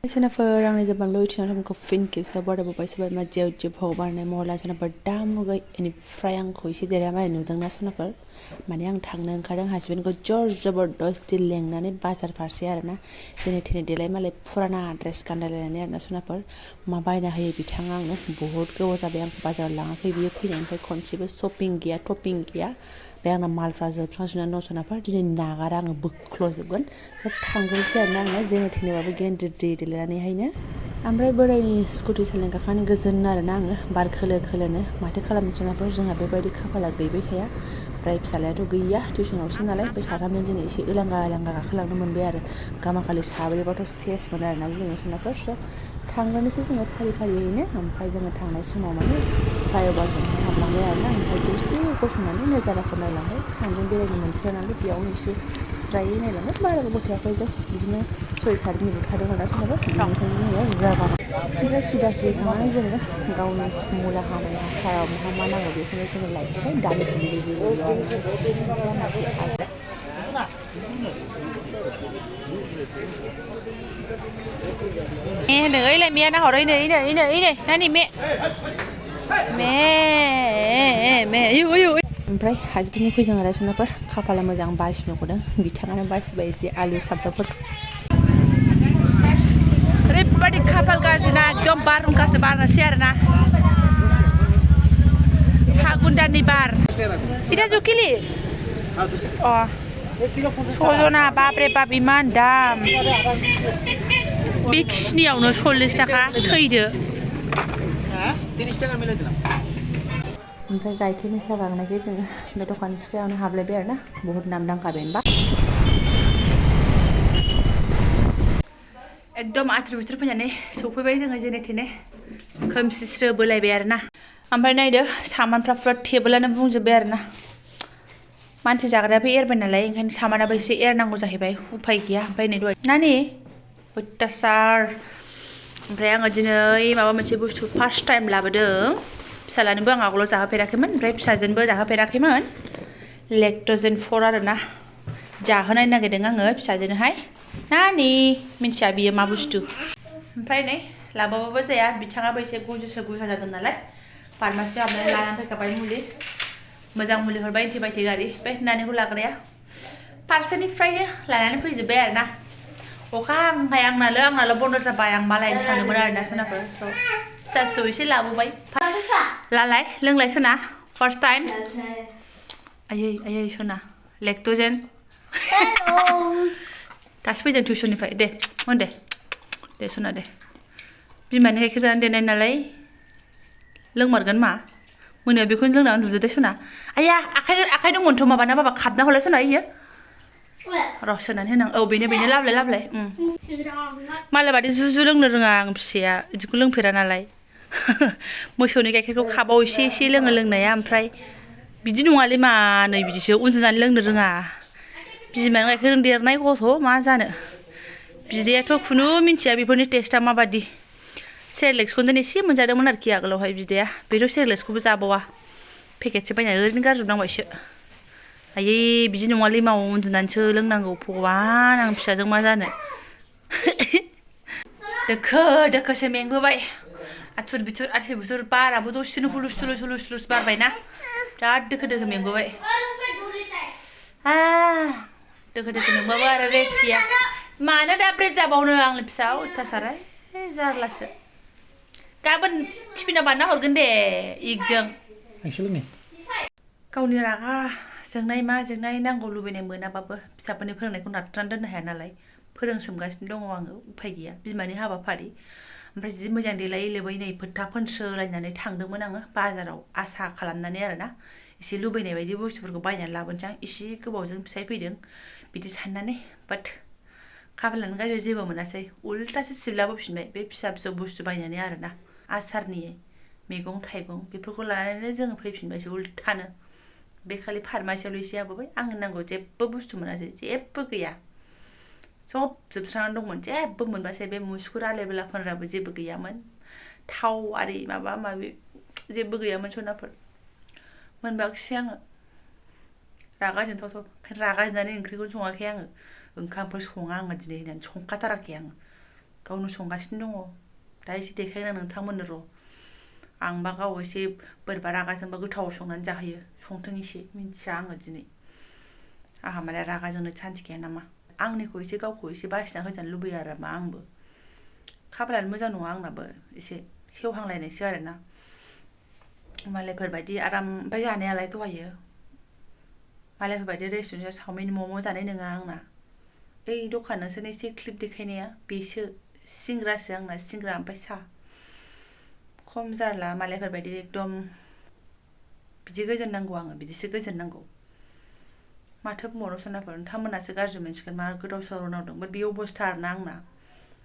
Senafor ang nizabang lo ichna ram ko fin kip sa borda bobai sabai ma jeu jeu bhobar na mola chana bar dam gai ani frayang khoi si dera ma nudang na sonafor mane ang thangna oंखारदों husband ko jor जबरदस्ती लेंनानै बाजार फारसे आरोना जेने थेने देलाय मालाय फुराना ड्रेस गानलायनानै आरोना सोनाफोर मा बायना होयो बिथाङा आंनो बहुत गोबाव जाबाय आं बाजाराव लाङाखै बियो फैनायनिफ्राय खनसेबो शपिं गैया टपिं गैया बे आंना मालफ्रा जोबस्रांजोबनानै दं सोनाफोर दिनै नागारा आङो बोख्ल'जोबगोन स' थांजोबसै आरोना आङो जेने थेनेबाबो गेन्द्रि देलायनानैहायनो ओमफ्राय बोरायनि स्कुटि सालायना गाखोनानै गोजोन आरोना आङो बार खोलो खोलोनो माथो खालामनो सोनाफोर जोंहा बेबायदि खाफाला गैबाय थाया ओमफ्राय फिसालायाथ' गैया टिउसनावसो नालाय बे साथामजों दिनै एसे एलांगा गाखोलांनो मोनबाय आरो गामाखालि साब्रैबाथ' सेसमोन आरोना जोङो सोनाफोर स' थांगोनसो जोङो फारि फारियैनो ओमफ्राय जोङो थांनाय समाव माने फ्लाइअभारजोंहाय हाबलांबाय आरोना ओमफ्राय दसे गसंनानै नजाराखौ नायलांबाय सानजों बेरायनो मोनफेरा नालाय बेयावनो एसे स्रायै नायलांबाय बाराबो गथायाखै जास्ट बिदिनो 6-7 मिनिट थादों आरोना सोनाफोर बेनिफ्रायनो जोङो जाबाय ओमफ्राय सिदा थांनानै जोङो गावनि मुला हानाय हासाराव मा मा नांगौ बेखौनो जोङो लायथ'बाय दालि दुलिबो जेबो गैयामोन ओमफ्राय मासे Đừng ý là mẹ nó hồi đây nè nani mẹ yêu ओमफ्राय हाजबेन्डनि फैजों आरो सोनाफोर खाफाला मोजां बासिनो गदों बिथाङानो बासिबाय एसे आलु सामब्रामफोर ओरैबायदि खाफाल गाज्रिना एकदम बारहुंखासो बारनोसै आरोना फागुन दाननि बार इटा जुकिलि अ सजना बाब्रे बाब इमान दाम बे खिनियावनो 40 थाखा थैदो ओमफ्राय गाइखेरनि साहा गांनायखाय जोङो बे दखान फिसायावनो हाबलायबाय आरोना बहुत नामदांखा बेनोबा एकदम आथुर बिथुर फैनानै सफैबाय जोङो जेने थेने खोमसिस्रो बोलायबाय आरोना ओमफ्राय नायदो सामानफ्रा फुरा टेबोलानो बुंजोबबाय आरोना मानसि जाग्रायाबो एरबाय नालाय ओंखायनो सामानाबो एसे एरनांगौ जाहैबाय उफाय गैया ओमफ्राय नै दहाय नानि अयथासार ओमफ्राय आङो दिनै माबा मोनसे बुस्थु फार्स्ट टाइम लाबोदों फिसालानोबो आं आगोलाव जाहोफेराखैमोन ओमफ्राय फिसाजोनबो जाहोफेराखैमोन लेक्ट'जेन 4 आरोना जाहोनाय नागिरदों आङो फिसाजोनोहाय नानि मिन्थिया बियो मा बुस्थु ओमफ्राय नै लाबाबाबो जाया बिथाङाबो एसे गुजुसा जादों नालाय फार्मासियाव हाबनानै लानानै फैखाबाय मुलि मोजां मुलि हरबाय एन्टिबाय'टिक आरि बे नानिखौ लाग्राया फारसेनिफ्रायनो लानानै फैजोब्बाय आरोना अखा हांहाय आंनाल' बन्द जाबाय आं मालायनो थांदोंमोन आरोना सोनाफोर फिसा फिसौ एसे लाबोबाय लालाय लोंलाय सना फार्स्ट टाइम आयै सना लेक्ट'जेन दासो फैदों टिउसननिफ्राय दे सना दे बिमानि गाइखेर जानानै देनाय नालाय लोंमारगोन मा मोनायाव बेखौनो लोंनानै उन्दुदो दे सना आया आखाइ दंमोनथ' माबाना बाबा खारना हरलाय सना इयो र' सोनानै होनां औ बेनो लाबलाय मालाय बादि जुजु लोंनो रोङा आं फिसाया बिदिखौ लोंफेरा नालाय मोसौनि गाइखेरखौ खाबाव एसे लोङो लोंनाया ओमफ्राय बिदि नङालै मा नै बिदिसो उन्दुनानै लोंनो रोङा बिमानि गाइखेरजों देरनाय गथ' मा जानो बिदायाथ' खुनु मिन्थिया बेफोरनि टेस्टआ माबादि सेरेलेक्सखौनो एसे मोनजादोंमोन आरोखि आगोलावहाय बिदाया बेथ' सेरेलेक्सखौबो जाबावा पेकेटसो बायनानै ओरैनो गारजोबनांबायसो आयै बिदि नङालै माव उन्दुनानैसो लोंनांगौ भगबान आं फिसाजों मा जानो दोखोसो मेंबोबाय आथुर बिथुर बाराबो दसेनो हुलुस थुलुस बारबायना बिराद दोखो मेंबोबाय दोखो मेंबाबो आरो रेस्ट गैया मानो दा ब्रेड जाबावनो आंनि फिसा अयथासार जारलासो गाबोन टिफिनाव बानायना हरगोन दे इगजों गावनि रागा जोंनाय नांगौ लुबैनाय मोनाबाबो फिसाफोरनि फोरोंनायखौ नारथ्रान दोननो हाया नालाय फोरोंसोमगासिनो दङ आङो उफाय गैया बिमानि हाबाफारि ओमफ्राय जि मोजां देलाय लोबै नै फोथा फोनसोलायनानै थांदोंमोन आङो बाजाराव आसा खालामनानै आरोना एसे लुबैनाय बायदि बुस्थुफोरखौ बायनानै लाबोनोसै आं एसे गोबावजों फिसाय फैदों बिदि साननानै बाट खाफालानो गाज्रि जेबो मोनासै उल्टासो सिबलाबोफिनबाय बे फिसा फिसौ बुस्थु बायनानै आरोना आसारनि मैगं थाइगं बेफोरखौ लानानैनो जोङो फैफिनबायसो उल्टानो बे खालि फार्मासियावल' एसे हाबोबाय आंनो नांगौ जेबो बुस्थु मोनासै जेबो गैया सब जोबस्रांनानै दंमोन जेबो मोनबासै बे मुसुगुर आलेबेला फोनग्राबो जेबो गैयामोन थाव आरि माबा माबि जेबो गैयामोन सनाफोर मोनबाखिसै आङो रागा जोंनानै ओंख्रिखौनो सङाखै आङो ओंखामफोर सङा आङो दिनै होननानै संखाथाराखै आङो गावनो संगासिनो दङ दा एसे देखायगोन आं नोंथांमोननो र' आंबा गाव एसे बोरैबा रागा जोंबा गोथाव संनानै जाहोयो संथों एसे मिन्थिया आङो दिनै आंहा मालाय रागा जोंनो चान्स गैया नामा आंनिखौ एसे गावखौ एसे बासिना होजानो लुबैयो आरो मा आंबो खाफालानो मोजां नङा आंनाबो एसे सेवहांलायनायसो आरोना मालायफोरबायदि आराम ओमफ्राय जानायालाय दहायो मालायफोरबायदि रेस्टुरेन्टआव चावमिन मम' जानाय नङा आंना ओइ दखान नोंसोरनो एसे क्लिप देखायनाया बेसो सिंग्रासो आंना सिंग्रा ओमफ्राय साहा खम जारला मालायफोरबायदि एकदम बिदि गोजोन नांगौ आङो बिदिसो गोजोन नांगौ माथो बुंबावनो सनाफोर नोंथांमोनासो गाज्रि मोनसिगोन मा गोदाव सोराव नांदों बे अबस्था आरोना आंना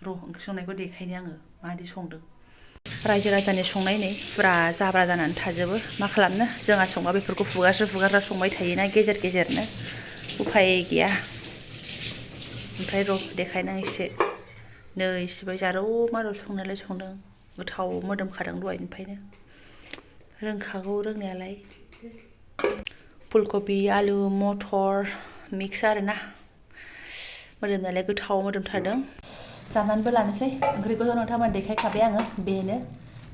र' ओंख्रि संनायखौ देखायनो आङो माबायदि संदों रायजो राजानि संनाय नै फुरा जाब्रा जानानै थाजोबो मा खालामनो जोंहा संबा बेफोरखौ फुगारस्रा संबाय थायोना गेजेर गेजेरनो उफाय गैया ओमफ्राय र' देखायनो एसे नै इसेबाय जारौ मारौ संनायालाय संदों गोथाव मोदोमखादों दहायनिफ्रायनो रोंखागौ रोंनायालाय फुलकबि आलु मटर मिक्स आरोना मोदोमनायालाय गोथाव मोदोमथारदों जानानैबो लानोसै ओंख्रिखौथ' नोंथांमोन देखायखाबाय आङो बेनो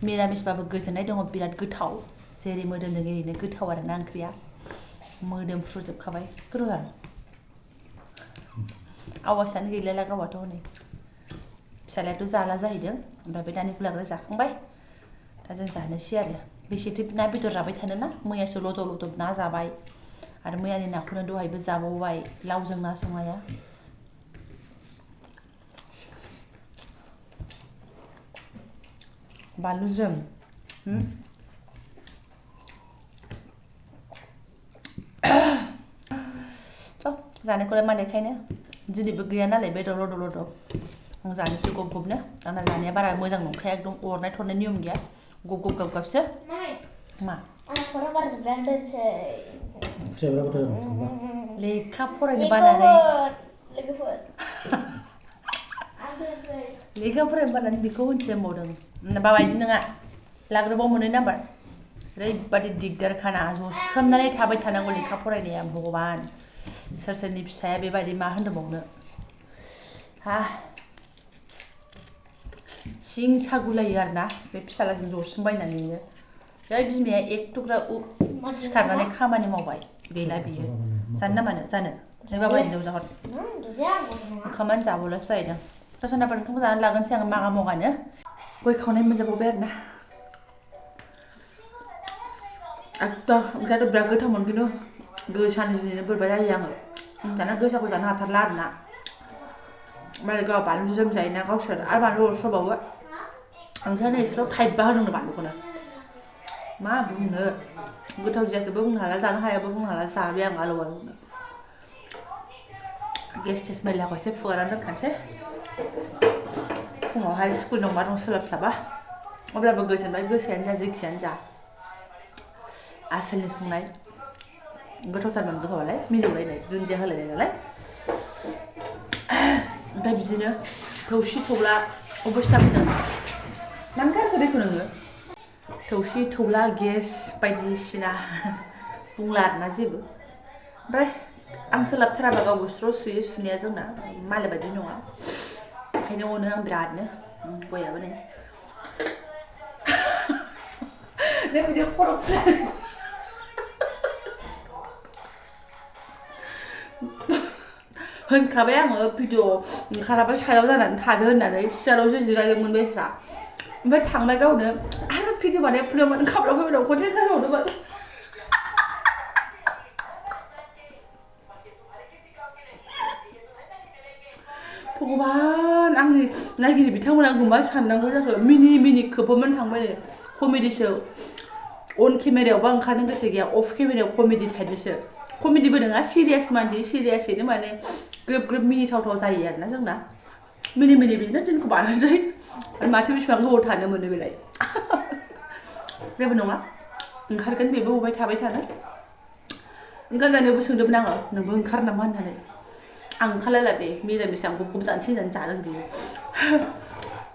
मिरामिसबाबो गोजोननाय दङ बिराद गोथाव जेरै मोदोमदों एरैनो गोथाव आरोना ओंख्रिया मोदोमफ्रुजोबखाबाय गोथाव जादों आवाजानो गैलायला गावहाथ' हनै फिसालायाथ' जाला जाहैदों ओमफ्राय बे दानि बुलाग्रा जाखांबाय दा जों जानोसै आरो बेसेथो ना बेदर जाबाय थानो ना मैयासो लदब लदब ना जाबाय आरो मैयानि नाखौनो दहायबो जाबावबाय लावजों ना संनाया बानलुजों जानायखौलाय मा देखायनो दिनैबो गैया नालाय बेदर लदब लदब आं जानोसै गब गबनो आंना जानाया बारा मोजां नंखाया एकदम अरनाय थरनाय नियम गैया गब गब गाब गाबसो मा लेखा फरायनो बानानै लेखा फरायनो बानानै बेखौ होनसै होनबावदों बाबा बिदि नङा लाग्रोबाव मोननै नाम्बार ओरैबादि दिगदारखाना जसोमनानै थाबाय थानांगौ लेखा फरायनाया भगबान सोर सोरनि फिसाया बेबायदि मा होनबावनो हा सिं सागुलायो आरोना बे फिसालाजों जसिमबायनानैनो जै बिमाया एक थुख्रा सिखारनानै खामानि मावबाय गैला बियो जानो ना मानो जानो नै बाबा हिनजाव जाहर ओंखामानो जाबावलासो जाहैदों दसनाफोर ओंखामखौ जानानै लागोनसै आं मागा मगानो गय खावनाय मोनजाबावबाय आरोना एकदम ओंख्रियाथ' बिराद गोथावमोन खिन्थु गोसानि दिनैनो बोरैबा जायो आङो दाना गोसाखौ जानो हाथारला आरोना मालाय गाव बानलुजों जायोना गावसोर आरो बानलु अरस'बावो ओंखायनो एसेल' थाइबा होदोंनो बानलुखौनो मा बुंनो गोथाव जायाखैबो बुंनो हाला जानो हायाबो बुंनो हाला जाबाय आं आलौ आलौनो गेस टेस मैलाखौ एसे फुगारनानै दोनखानोसै फुङावहाय स्कुल दंबा दं सोलाबस्लाबा अब्लाबो गोजोनबाय गोसायानो जा जेखियानो जा आसोलनि संनाय गोथावथारमोन गोथावालाय मिलौलायनाय दुन्दिया होलायनाय नालाय ओमफ्राय बिदिनो थौसि थौला अबस्था फैदों मानो गारखो दैखौ नोङो थौसि थौला गेस बायदिसिना बुंला आरोना जेबो ओमफ्राय आं सोलाबथाराबा गावबो स्र' सुयो सुनाया जोंना मालाय बायदि नङा ओंखायनो अनो आं बिरादनो गयाबो नै नों बिदि खर' होनखाबाय आङो भिडिअ ओंखाराबा सायाव जानानै थादो होननानै सियारावसो जिरायदोंमोन बेस्रा ओमफ्राय थांबाय गावनो आरो भिडिअ बानाय फुनायाव मानो खाब्राव फैबाय खनसे खारबावदोंमोन भगबान आंनि नायगिरि बिथांमोना आंखौ मा साननांगौ जाखो मिनि मिनि खोबोमोन थांबाय नै कमेडिसो अन केमेरायावबा ओंखारनो गोसो गैया अफ केमेरायाव कमेडि टाइपनिसो कमेडिबो नङा सिरियास मानसि सिरियासैनो माने ग्रोब ग्रोब मिनिथावथाव जायो आरोना जोंना मिनि मिनि बिदिनो दिनखौ बारहोनोसै आरो माथो बेसेबां गोबाव थानो मोनो बेलाय जेबो नङा ओंखारगोन बेबो अबाय थाबाय थानो ओंखाम जानायावबो सोंदोंमोन आङो नोंबो ओंखार नामा होननानै आं ओंखारलायला दे मिरामिस आं गब गब जानोसै होननानै जादों बियो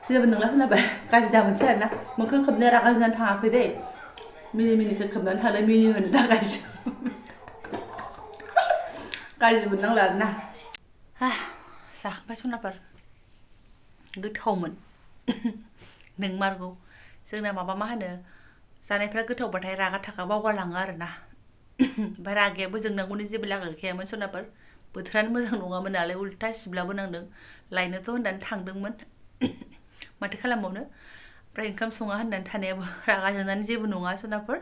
जेबो नंला होनलाबाय गाज्रि दामोनसै आरोना मोखां खोबनाया रागा जोंनानै थाङाखै दै मिनि मिनिसो खोबनानै थांदों मिनि होनो थाखायसो गाज्रि मोननांला आरोना जाखांबाय सनाफोर गोथावमोन नोंमारगौ जोंना माबा मा होनो जानायफ्रा गोथावबाथाय रागा थाखा बावगारलाङो आरोना ओमफ्राय रागायाबो जोंनांगौनि जेबो लागा गैखायामोन सनाफोर बोथोरानो मोजां नङामोन नालाय उल्था सिब्लाबो नांदों लायनोथ' होननानै थांदोंमोन माथो खालामबावनो ओमफ्राय ओंखाम सङा होननानै थानायाबो रागा जोंनानै जेबो नङा सनाफोर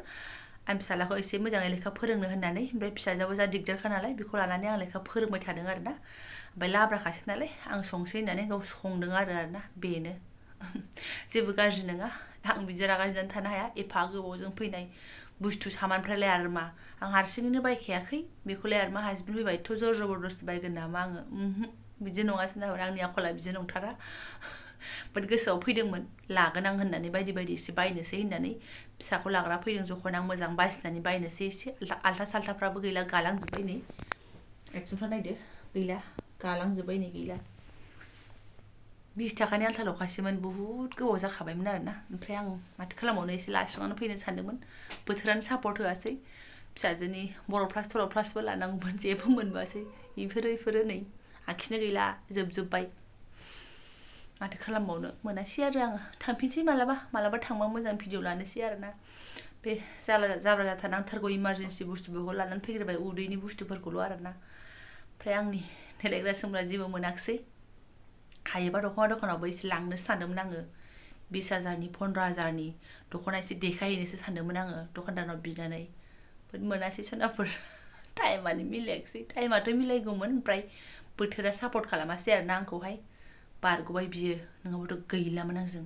आं फिसालाखौ एसे मोजाङै लेखा फोरोंनो होननानै ओमफ्राय फिसाजोआबो जा दिगदारखा नालाय बेखौ लानानै आं लेखा फोरोंबाय थादों आरोना ओमफ्राय लाब्राखासै नालाय आं संसै होननानै गाव संदों आरोना बेनो जेबो गाज्रि नङा आं बिदि रागा जोंनानै थानो हाया एफा गोबावजों फैनाय बुस्थु सामानफ्रालाय आरो मा आं हारसिङैनो बायखायाखै बेखौलाय आरो मा हासबेन्ड फैबा एथ' जर जबरदस्ति बायगोन नामा आङो बिदि नङा सोनाफोर आंनि आखला बिदि नंथारा बाट गोसोआव फैदोंमोन लागोन आं होननानै बायदि बायदि एसे बायनोसै होननानै फिसाखौ लाग्रा फैदों जखन आं मोजां बासिनानै बायनोसै एसे आल्था साल्थाफ्राबो गैला गालांजोब्बाय नै आथिंफ्रा नायदो गैला गालांजोब्बाय नै गैला 20 थाखानि आल्थाल'खासैमोन बुहुत गोबाव जाखाबायमोन आरोना ओमफ्राय आं माथो खालामबावनो एसे लास्रांनानै फैनो सानदोंमोन बोथोरानो सापर्ट होआसै फिसाजोनि बर' क्लास थर' क्लासबो लानांगौमोन जेबो मोनबोआसै इफोरो नै आखिनो गैला जोबजोब्बाय माथो खालामबावनो मोनासै आरो आङो थांफिनसै मालाबा थांबा मोजां भिडिअ लानोसै आरोना बे जाब्रा जाथा नांथारगौ इमारजेन्सि बुस्थुफोरखौ लानानै फैग्रोबाय उदैनि बुस्थुफोरखौल' आरोना ओमफ्राय आंनि देलायग्रा जोमग्रा जेबो मोनाखिसै हायोबा दख'नावबो एसे लांनोसो सानदोंमोन आङो 20,000नि 15,000नि दख'ना एसे देखायहैनोसो सानदोंमोन आङो दखानदारनाव बिनानै बाट मोनासै सनाफोर टाइमानो मिलायाखिसै टाइमाथ' मिलायगौमोन ओमफ्राय बोथोरा सापर्ट खालामासै आरोना आंखौहाय बारग'बाय बियो नङाबाथ' गैलामोन आंजों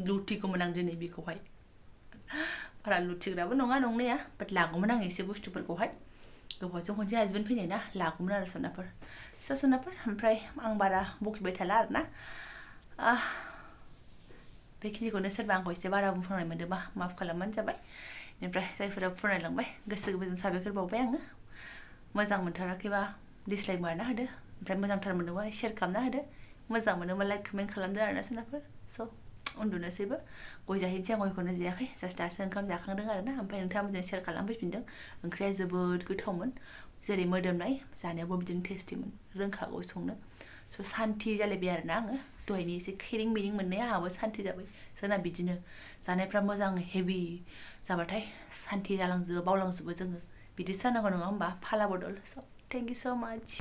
लुथिगौमोन आं दिनै बेखौहाय बारा लुथिग्राबो नङा नंनाया बाट लागौमोन आं एसे बुस्थुफोरखौहाय गोबावजों खनसे हासबेन्ड फैनाय ना लागौमोन आरो सनाफोर सनाफोर ओमफ्राय आं बारा बखिबाय थाला आरोना बेखिनिखौनो सोरबा आंखौ एसे बारा बुंफ्रांनाय मोनदोंबा माफ खालामबानो जाबाय बेनिफ्राय जायफोरा फोरमायलांबाय गोसो गोरबोजों साबायखर बावबाय आङो मोजां मोनथाराखैबा डिसलाइक मारना होदो ओमफ्राय मोजांथार मोनदोंबा शेयार खालामना होदो मोजां मोनोबा लाइक कमेन्ट खालामदो आरोना सोनाफोर स' उन्दुनोसैबो गय जाहैनोसै आं गयखौनो जायाखै जास्ट दासो ओंखाम जाखांदों आरोना ओमफ्राय नोंथाङा मोजां शेयार खालामफैफिनदों ओंख्रिया जोबोद गोथावमोन जेरै मोदोमनाय जानायावबो बिदिनो टेस्टिमोन रोंखागौ संनो स' सान्ति जालायबाय आरोना आङो दहायनि एसे खेरिं मेरिं मोननाया आंहाबो सान्ति जाबाय जोंना बिदिनो जानायफ्रा मोजां हेभि जाबाथाय सान्ति जालांजोबो बावलांजोबो जोङो बिदिसो जानांगौ नङा होमबा फाला बदल स' थेंक इउ स' माच